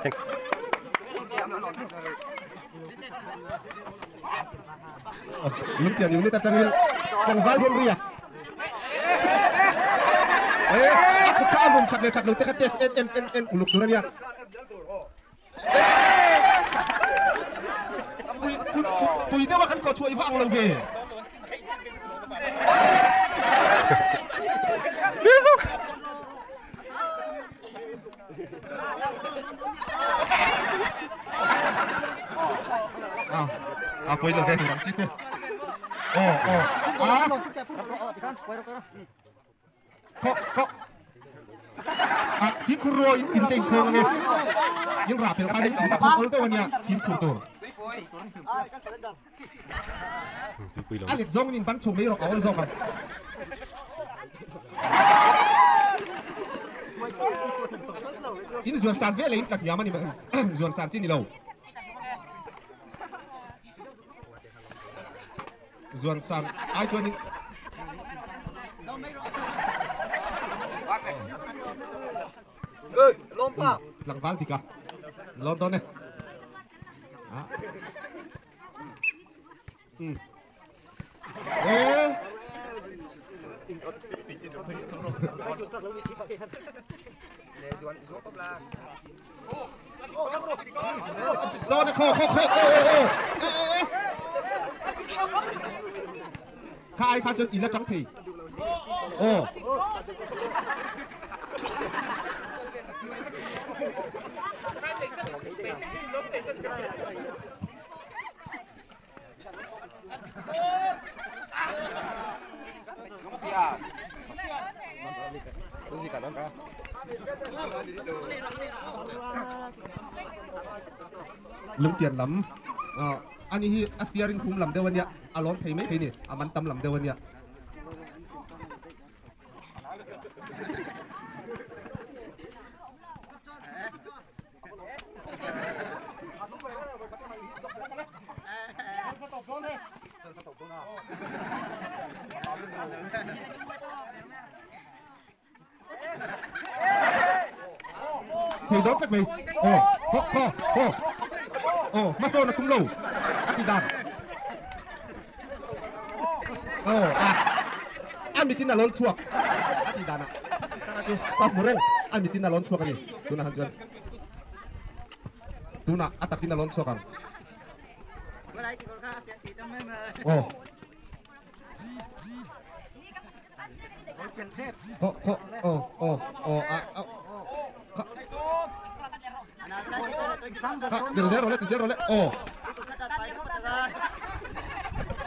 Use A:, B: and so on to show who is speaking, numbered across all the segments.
A: Thanks.
B: Lungtian unit atangin Tlangval Henry ah. Eh, aku ka amum chat le chat lo te ka test N N N N uluk duran ya. Pui pui dewa kan ko chuai wang lo ge.
A: Besok.
B: Ah. A pawilo ve tur ang chi te. Aw aw a. Khaw khaw. A fimkhur ruo in tin te in khawng ange. In rah pel khan in a khawng awl deuh ania fimkhur tur. A let zawngin in ban chho mai rawh a awl zawk ang. In zuan san ve leh in tla hniam a ni mai. Zuan san chi ni lo. Zuan san ai chuan in tlangval dik a lawm dawn e. E. Đó nó khô khô khô ô ô ô. Khai khai chân in là trắng thì. Ô. Lung tiền lắm. Anh ấy a steering hum làm đâu anh ạ, a lon thấy mấy thế này, a man tâm làm đâu anh ạ. Thì đó các mày. Ồ, ho ho ho. Ồ, Maso là tung lâu. Atidan. Ồ, à. Amitin na lon chuak. Atidan à. Pa murel. Amitin na lon chuak ani. Tuna han chuan. Tuna atakin na lon chuak ang. Ồ. Ho ho oh oh oh a a. Ha, zero le, zero le. Oh.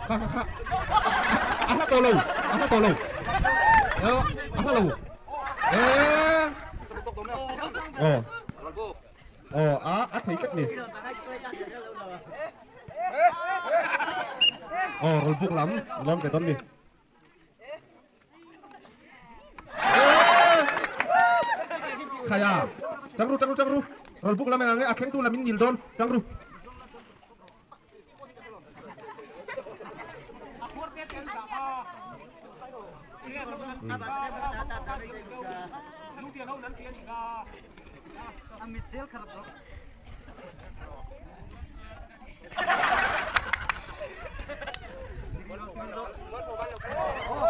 B: Ha ha ha. A ha to lâu, a ha to lâu. Ờ, a ha lâu. Ê. Ờ. Ờ, á á thấy cách này. Ờ, rồi vụng lắm, lon cái con đi. Khaya. Tangru tangru tangru. Rol buk lam ang a thleng tu lamin nil don tangru.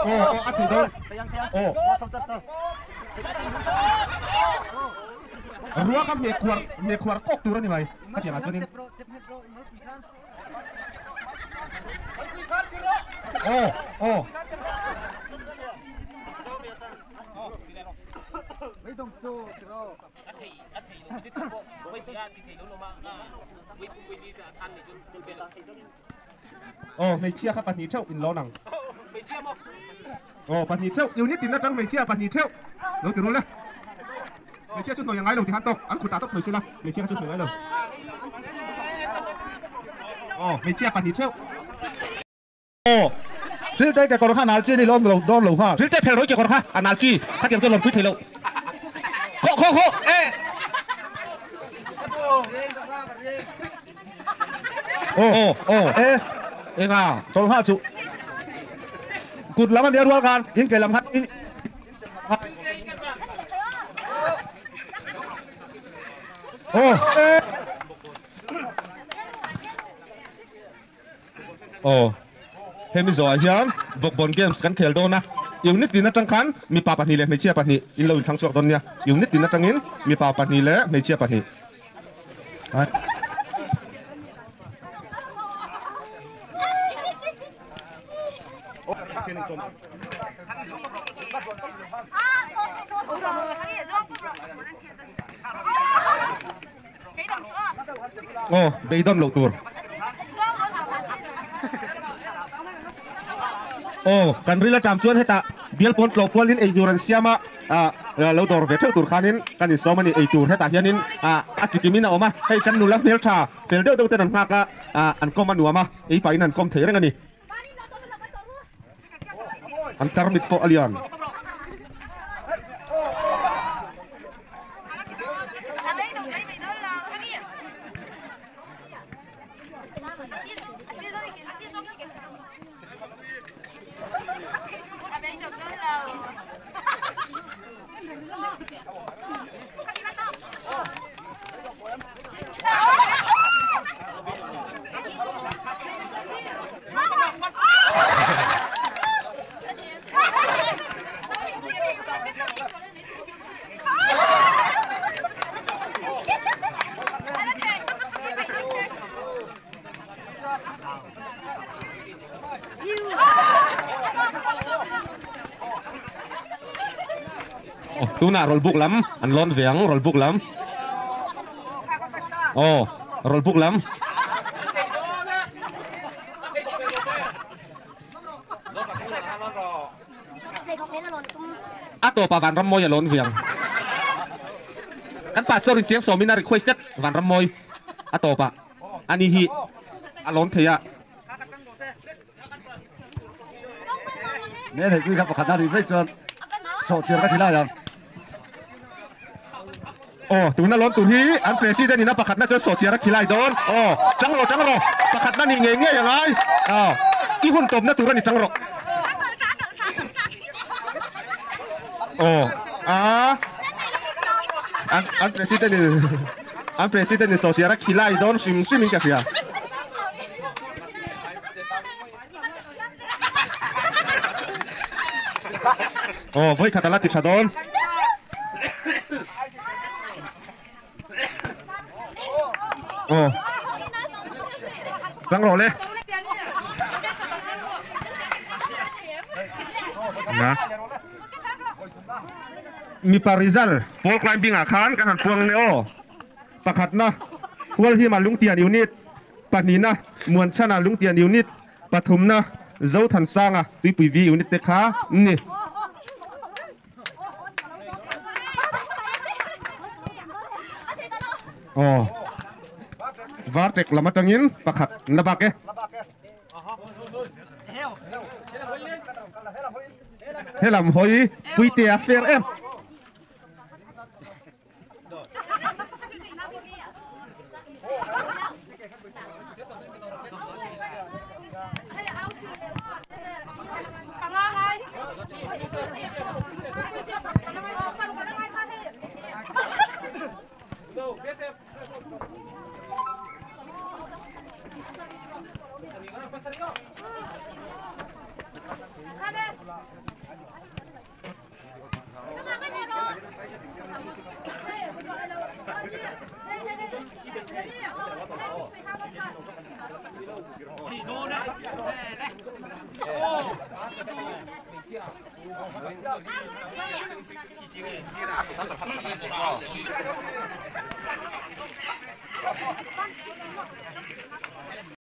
B: Ồ, a thei don. Ồ. Rua ka me khuar kok tur ani mai. A tiang ah chuanin. Ồ, ồ. Ồ, mày chia các bạn nhí trâu in lo nằng. Ồ, bạn nhí trâu, yêu nhất thì nó trăng mày chia bạn nhí trâu. Rồi từ luôn lên. Mày chia chút nồi ngay đầu thì hắn tộc, ăn khủ tá tốc nồi xin la. Mày chia chút nồi ngay đầu. Ồ, mày chia bạn nhí trâu.
A: Ồ, riêng đây cái con khá nál chi thì lon lon lẩu ha.
B: Riêng đây phèo đối cái con khá, à nál chi, khá kiếm cho lon quý thầy lậu. Khô khô khô, ê. Ồ, ồ,
A: ê.
B: Ê à,
A: con khá chú. Cụt lắm anh đi ruột gan, yên cái làm hát. Ồ, ê.
B: Ồ. Hemi zo hian Bawkbawn Games kan khel dawn a, unit tin atang khan mipa pahnih leh hmeichhia pahnih in lo inthlang chhuak dawn nia, unit tin atangin mipa pahnih leh hmeichhia pahnih. Oh, beidon lo tur. Oh kan rila tam chuan heta bial pon tlo pualin eitur an siama a lo dor ve theuh tur khanin kan in sawm ani eitur heta hianin a a chikimin a awm a hei kan nula hmel tha fel deuh deuh ten an nghak a an kawm a nuam a ei pahin an kawm thei reng ani an tarmit pawh a lian. Tuna roll book lam an lon veang roll book lam. Oh roll book lam. A to pa van ram moi lon veang. Kan pastor in chiang somina requested van ram moi. A to pa ani hi alon theya.
A: Ne thei kui kha pakhat na ri vei chuan so chiar ka thila yang.
B: Oh tuna lon tur hi an president ina pakhat na chuan so chiar a khilai don. Oh tangro tangro pakhat na ni nge nge angai. Oh i hun top na tur ani tangro. Oh a an president ni an president ni so chiar a khilai don sim sim in ka hria. Oh voi khatala ti thadon. Oh rang ro le na mi parizal pole climbing a khan kan han phuang ne o pakhat na hual hi ma lungtian unit pahnina muan chana lungtian unit pathum na zo than sanga tuipui vi unit te kha ni. Oh vartek lamatangin pakhat na bak e. Helam hoi puite a fair em.